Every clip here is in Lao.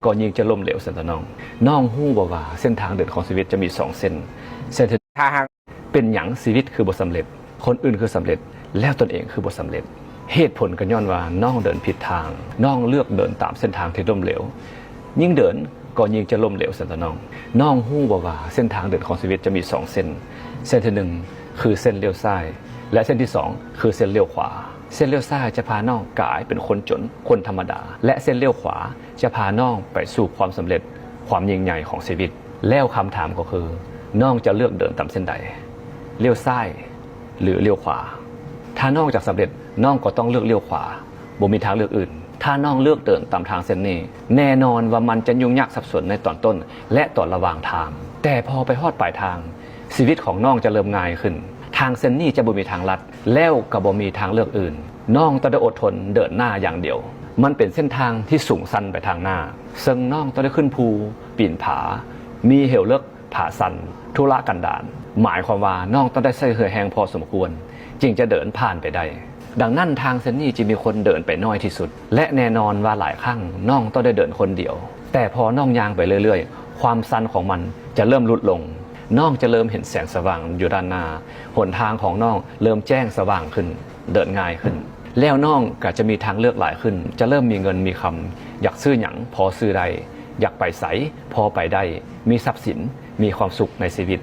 ກໍຍິ່ງຈະລົ້ມເຫຼວຊັ້ນຕົວະນ້ອງ. ນ້ອງຮູ້ບໍ່ວ່າເສັ້ນທາງເດີນຂອງຊີວິດຈະມີສອງເສັ້ນ? ເສັ້ນທີ່ ຖ້າຫາກ ເປັນຫຍັງຊີວິດຄືບໍ່ສຳເລັດ, ຄົນອື່ນຄືສຳເລັດ, ແລ້ວຕົນເອງຄືບໍ່ສຳເລັດ? ເຫດຜົນກໍຍ້ອນວ່ານ້ອງເດີນຜິດທາງ, ນ້ອງເລືອກເດີນຕາມເສັ້ນທາງທີ່ລົ້ມເຫຼວ. ຍິ່ງເດີນກໍຍິ່ງຈະລົ້ມເຫຼວຊັ້ນຕົວະນ້ອງ. ນ້ອງຮູ້ບໍ່ວ່າເສັ້ນທາງເດີນຂອງຊີວິດຈະມີສອງເສັ້ນ? ເສັ້ນທີໜຶ່ງຄືເສັ້ນລ້ຽວຊ້າຍ ແລະ ເສັ້ນທີສອງຄືເສັ້ນລ້ຽວຂວາ. ເສັ້ນລ້ຽວຊ້າຍຈະພານ້ອງກາຍເປັນຄົນຈົນ, ຄົນທຳມະດາ ແລະ ເສັ້ນລ້ຽວຂວາ ຈະພານ້ອງໄປສູ່ຄວາມສຳເລັດ, ຄວາມຍິ່ງໃຫຍ່ຂອງຊີວິດ. ແລ້ວຄຳຖາມກໍຄື ນ້ອງຈະເລືອກເດີນຕາມເສັ້ນໃດ? ລ້ຽວຊ້າຍ ຫຼື ລ້ຽວຂວາ? ຖ້ານ້ອງຢາກສຳເລັດ, ນ້ອງກໍຕ້ອງເລືອກລ້ຽວຂວາ, ບໍ່ມີທາງເລືອກອື່ນ. ຖ້ານ້ອງເລືອກເດີນຕາມທາງເສັ້ນນີ້, ແນ່ນອນວ່າມັນຈະຫຍຸ້ງຍາກສັບສົນໃນຕອນຕົ້ນ ແລະ ຕອນລະຫວ່າງທາງ. ແຕ່ພໍໄປຮອດປາຍທາງ, ຊີວິດຂອງນ້ອງຈະເລີ່ມງ່າຍຂຶ້ນ. ທາງເສັ້ນນີ້ຈະບໍ່ມີທາງລັດ, ແລ້ວກໍບໍ່ມີທາງເລືອກອື່ນ. ນ້ອງຕ້ອງໄດ້ອົດທົນເດີນໜ້າຢ່າງດຽວ. ມັນເປັນເສັ້ນທາງທີ່ສູງຊັນໄປທາງໜ້າ, ເຊິ່ງນ້ອງຕ້ອງໄດ້ຂຶ້ນພູ, ປີນຜາ, ມີເຫວເລິກ, ຜາຊັນ, ທຸລະກັນດານ. ໝາຍຄວາມວ່ານ້ອງຕ້ອງໄດ້ໃຊ້ເຫື່ອແຮງພໍສົມຄວນ, ຈຶ່ງຈະເດີນຜ່ານໄປໄດ້. ດັ່ງນັ້ນ, ທາງເສັ້ນນີ້ຈຶ່ງມີຄົນເດີນໄປໜ້ອຍທີ່ສຸດ, ແລະ ແນ່ນອນວ່າຫຼາຍຄັ້ງນ້ອງຕ້ອງໄດ້ເດີນຄົນດຽວ. ແຕ່ພໍນ້ອງຍ່າງໄປເລື້ອຍໆ, ຄວາມຊັນຂອງມັນຈະເລີ່ມຫຼຸດລົງ. ນ້ອງຈະເລີ່ມເຫັນແສງສະຫວ່າງຢູ່ດ້ານໜ້າ. ຫົນທາງຂອງນ້ອງເລີ່ມແຈ້ງສະຫວ່າງຂຶ້ນ, ເດີນງ່າຍຂຶ້ນ. ແລ້ວນ້ອງກໍຈະມີທາງເລືອກຫຼາຍຂຶ້ນ, ຈະເລີ່ມມີເງິນມີຄຳ, ຢາກຊື້ຫຍັງພໍຊື້ໄດ້, ຢາກໄປໃສພໍໄປໄດ້, ມີຊັບສິນ, ມີຄວາມສຸກໃນຊີວິດ.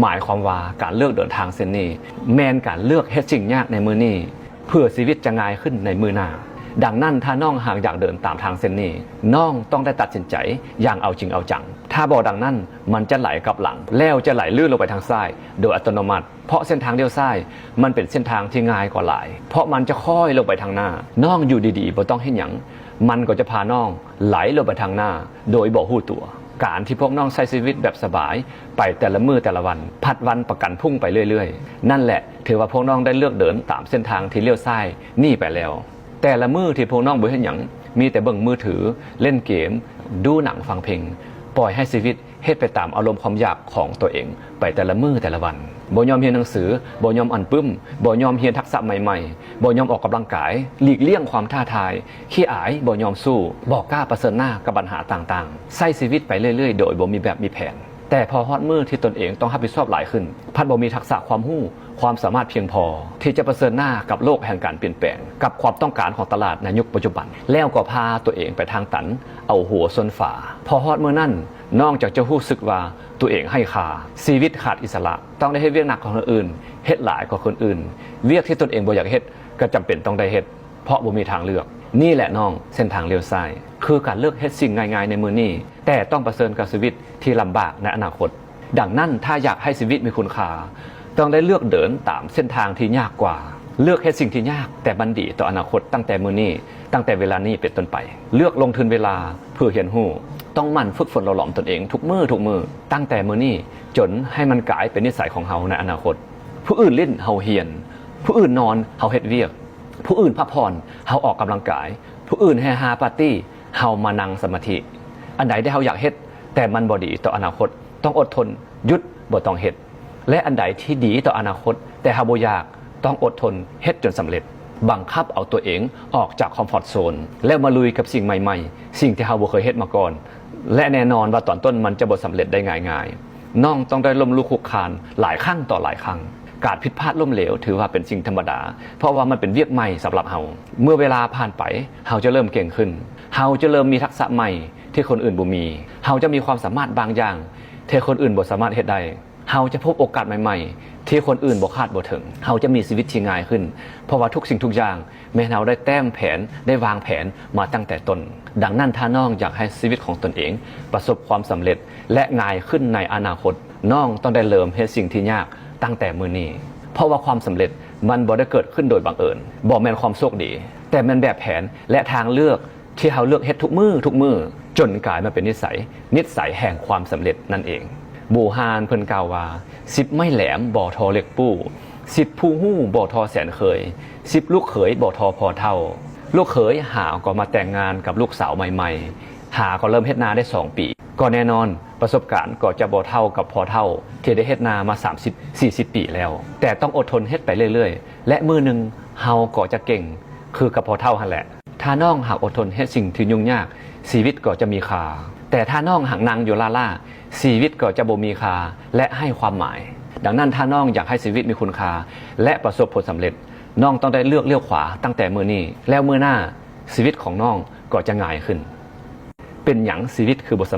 ໝາຍຄວາມວ່າການເລືອກເດີນທາງເສັ້ນນີ້ ແມ່ນການເລືອກເຮັດສິ່ງຍາກໃນມື້ນີ້ ເພື່ອຊີວິດຈະງ່າຍຂຶ້ນໃນມື້ໜ້າ. ດັ່ງນັ້ນ, ຖ້ານ້ອງຫາກຢາກເດີນຕາມທາງເສັ້ນນີ້, ນ້ອງຕ້ອງໄດ້ຕັດສິນໃຈຢ່າງເອົາຈິງເອົາຈັງ. ຖ້າບໍ່ດັ່ງນັ້ນ, ມັນຈະໄຫຼກັບຫຼັງ, ແລ້ວຈະໄຫຼລື່ນລົງໄປທາງຊ້າຍໂດຍອັດຕະໂນມັດ, ເພາະເສັ້ນທາງລ້ຽວຊ້າຍມັນເປັນເສັ້ນທາງທີ່ງ່າຍກວ່າຫຼາຍ, ເພາະມັນຈະຄ້ອຍລົງໄປທາງໜ້າ. ນ້ອງຢູ່ດີໆບໍ່ຕ້ອງເຮັດຫຍັງ, ມັນກໍຈະພານ້ອງໄຫຼລົງໄປທາງໜ້າໂດຍບໍ່ຮູ້ຕົວ. ການທີ່ພວກນ້ອງໃຊ້ຊີວິດແບບສະບາຍໄປແຕ່ລະມື້ແຕ່ລະວັນ, ຜັດວັນປະກັນພຸ້ງໄປເລື້ອຍໆ, ນັ້ນແຫຼະ ຖືວ່າພວກນ້ອງໄດ້ເລືອກເດີນຕາມເສັ້ນທາງທີ່ລ້ຽວຊ້າຍນີ້ໄປແລ້ວ. ແຕ່ລະມື້ທີ່ພວກນ້ອງບໍ່ເຮັດຫຍັງ, ມີແຕ່ເບິ່ງມືຖື, ເລ່ນເກມ, ດູໜັງ, ຟັງເພງ, ປ່ອຍໃຫ້ຊີວິດເຮັດໄປຕາມອາລົມຄວາມຢາກຂອງຕົວເອງໄປແຕ່ລະມື້ແຕ່ລະວັນ. ບໍ່ຍອມຮຽນໜັງສື, ບໍ່ຍອມອ່ານປຶ້ມ, ບໍ່ຍອມຮຽນທັກສະໃໝ່ໆ, ບໍ່ຍອມອອກກຳລັງກາຍ, ຫຼີກລ່ຽງຄວາມທ້າທາຍ, ຂີ້ອາຍ, ບໍ່ຍອມສູ້, ບໍ່ກ້າປະເຊີນໜ້າກັບບັນຫາຕ່າງໆ, ໃຊ້ຊີວິດໄປເລື້ອຍໆໂດຍບໍ່ມີແບບມີແຜນ. ແຕ່ພໍຮອດມື້ທີ່ຕົນເອງຕ້ອງຮັບຜິດຊອບຫຼາຍຂຶ້ນ, ພັດບໍ່ມີທັກສະຄວາມຮູ້, ຄວາມສາມາດພຽງພໍທີ່ຈະປະເຊີນໜ້າກັບໂລກແຫ່ງການປ່ຽນແປງ, ກັບຄວາມຕ້ອງການຂອງຕະຫຼາດໃນຍຸກປັດຈຸບັນ, ແລ້ວກໍພາຕົວເອງໄປທາງຕັນ, ເອົາຫົວຊົນຝາ. ພໍຮອດມື້ນັ້ນ, ນ້ອງຈັກຈະຮູ້ສຶກວ່າຕົວເອງໄຮ້ຄ່າ, ຊີວິດຂາດອິດສະຫຼະ, ຕ້ອງໄດ້ເຮັດວຽກໜັກກວ່າຄົນອື່ນ, ເຮັດຫຼາຍກວ່າຄົນອື່ນ. ວຽກທີ່ຕົນເອງບໍ່ຢາກເຮັດ, ກໍຈຳເປັນຕ້ອງໄດ້ເຮັດ. ເພາະບໍ່ມີທາງເລືອກ. ນີ້ແຫຼະນ້ອງ, ເສັ້ນທາງລ້ຽວຊ້າຍ ຄືການເລືອກເຮັດສິ່ງງ່າຍໆໃນມື້ນີ້, ແຕ່ຕ້ອງປະເຊີນກັບຊີວິດທີ່ລຳບາກໃນອະນາຄົດ. ດັ່ງນັ້ນ, ຖ້າຢາກໃຫ້ຊີວິດມີຄຸນຄ່າ, ຕ້ອງໄດ້ເລືອກເດີນຕາມເສັ້ນທາງທີ່ຍາກກວ່າ. ເລືອກເຮັດສິ່ງທີ່ຍາກແຕ່ມັນດີຕໍ່ອະນາຄົດຕັ້ງແຕ່ມື້ນີ້, ຕັ້ງແຕ່ເວລານີ້ເປັນຕົ້ນໄປ. ເລືອກລົງທຶນເວລາເພື່ອຮຽນຮູ້. ຕ້ອງໝັ່ນຝຶກຝົນຫຼໍ່ຫຼອມຕົນເອງທຸກມື້, ທຸກມື້, ຕັ້ງແຕ່ມື້ນີ້ຈົນໃຫ້ມັນກາຍເປັນນິໄສຂອງເຮົາໃນອະນາຄົດ. ຜູ້ອື່ນຫຼິ້ນ, ເຮົາຮຽນ. ຜູ້ອື່ນນອນ, ເຮົາເຮັດວຽກ. ຜູ້ອື່ນພັກຜ່ອນ, ເຮົາອອກກຳລັງກາຍ. ຜູ້ອື່ນແຮ່ຮາປາຕີ້, ເຮົາມານັ່ງສະມາທິ. ອັນໃດທີ່ເຮົາຢາກເຮັດ, ແຕ່ມັນບໍ່ດີຕໍ່ອະນາຄົດ, ຕ້ອງອົດທົນ, ຢຸດ, ບໍ່ຕ້ອງເຮັດ. ແລະ ອັນໃດທີ່ດີຕໍ່ອະນາຄົດ, ແຕ່ເຮົາບໍ່ຢາກ, ຕ້ອງອົດທົນ, ເຮັດຈົນສຳເລັດ. ບັງຄັບເອົາຕົວເອງອອກຈາກຄອມຟອດໂຊນ, ແລ້ວມາລຸຍກັບສິ່ງໃໝ່ໆ, ສິ່ງທີ່ເຮົາບໍ່ເຄີຍເຮັດມາກ່ອນ. ແລະ ແນ່ນອນວ່າຕອນຕົ້ນມັນຈະບໍ່ສຳເລັດໄດ້ງ່າຍໆ. ນ້ອງຕ້ອງໄດ້ລົ້ມລຸກຄຸກຄານຫຼາຍຄັ້ງຕໍ່ຫຼາຍຄັ້ງ. ການຜິດພາດລົ້ມເຫຼວຖືວ່າເປັນສິ່ງທຳມະດາ, ເພາະວ່າມັນເປັນວຽກໃໝ່ສຳລັບເຮົາ. ເມື່ອເວລາຜ່ານໄປ, ເຮົາຈະເລີ່ມເກັ່ງຂຶ້ນ. ເຮົາຈະເລີ່ມມີທັກສະໃໝ່ທີ່ຄົນອື່ນບໍ່ມີ. ເຮົາຈະມີຄວາມສາມາດບາງຢ່າງທີ່ຄົນອື່ນບໍ່ສາມາດເຮັດໄດ້. ເຮົາຈະພົບໂອກາດໃໝ່ໆທີ່ຄົນອື່ນບໍ່ຄາດບໍ່ເຖິງ. ເຮົາຈະມີຊີວິດທີ່ງ່າຍຂຶ້ນ, ເພາະວ່າທຸກສິ່ງທຸກຢ່າງ ແມ່ນເຮົາໄດ້ແຕ້ມແຜນ, ໄດ້ວາງແຜນມາຕັ້ງແຕ່ຕົ້ນ. ດັ່ງນັ້ນ, ຖ້ານ້ອງຢາກໃຫ້ຊີວິດຂອງຕົນເອງປະສົບຄວາມສຳເລັດ ແລະ ງ່າຍຂຶ້ນໃນອະນາຄົດ, ນ້ອງຕ້ອງໄດ້ເລີ່ມເຮັດສິ່ງທີ່ຍາກຕັ້ງແຕ່ມື້ນີ້. ເພາະວ່າຄວາມສຳເລັດມັນບໍ່ໄດ້ເກີດຂຶ້ນໂດຍບັງເອີນ, ບໍ່ແມ່ນຄວາມໂຊກດີ, ແຕ່ແມ່ນແບບແຜນ ແລະ ທາງເລືອກທີ່ເຮົາເລືອກເຮັດທຸກມື້, ທຸກມື້, ຈົນກາຍມາເປັນນິໄສ, ນິໄສແຫ່ງຄວາມສຳເລັດນັ້ນເອງ. ບູຮານເພິ່ນກ່າວວ່າ, ສິບໄມ້ແຫຼມບໍ່ທໍ່ເຫຼັກປູ້, ສິບຜູ້ຮູ້ບໍ່ທໍ່ແສນເຂີຍ, ສິບລູກເຂີຍບໍ່ທໍ່ພໍ່ເຖົ້າ. ລູກເຂີຍຫາກໍມາແຕ່ງງານກັບລູກສາວໃໝ່ໆ, ຫາກໍເລີ່ມເຮັດນາໄດ້ສອງປີ. ກໍແນ່ນອນ, ປະສົບການກໍຈະບໍ່ເທົ່າກັບພໍ່ເຖົ້າທີ່ໄດ້ເຮັດນາມາສາມສິບ ສີ່ສິບປີແລ້ວ. ແຕ່ຕ້ອງອົດທົນເຮັດໄປເລື້ອຍໆ ແລະ ມື້ໜຶ່ງເຮົາກໍຈະເກັ່ງຄືກັບພໍ່ເຖົ້າຫັ້ນແຫຼະ. ຖ້ານ້ອງຫາກອົດທົນເຮັດສິ່ງທີ່ຫຍຸ້ງຍາກ, ຊີວິດກໍຈະມີຄ່າ. ແຕ່ຖ້ານ້ອງຫາກນັ່ງຢູ່ລ້າໆ, ຊີວິດກໍຈະບໍ່ມີຄ່າ ແລະ ໄຮ້ຄວາມໝາຍ. ດັ່ງນັ້ນ, ຖ້ານ້ອງຢາກໃຫ້ຊີວິດມີຄຸນຄ່າ ແລະ ປະສົບຜົນສຳເລັດ, ນ້ອງຕ້ອງໄດ້ເລືອກລ້ຽວຂວາຕັ້ງແຕ່ມື້ນີ້, ແລ້ວມື້ໜ້າ, ຊີວິດຂອງນ້ອງກໍຈະງ່າຍຂຶ້ນ. ເປັນຫຍັງຊີວິດຄືບໍ່ສ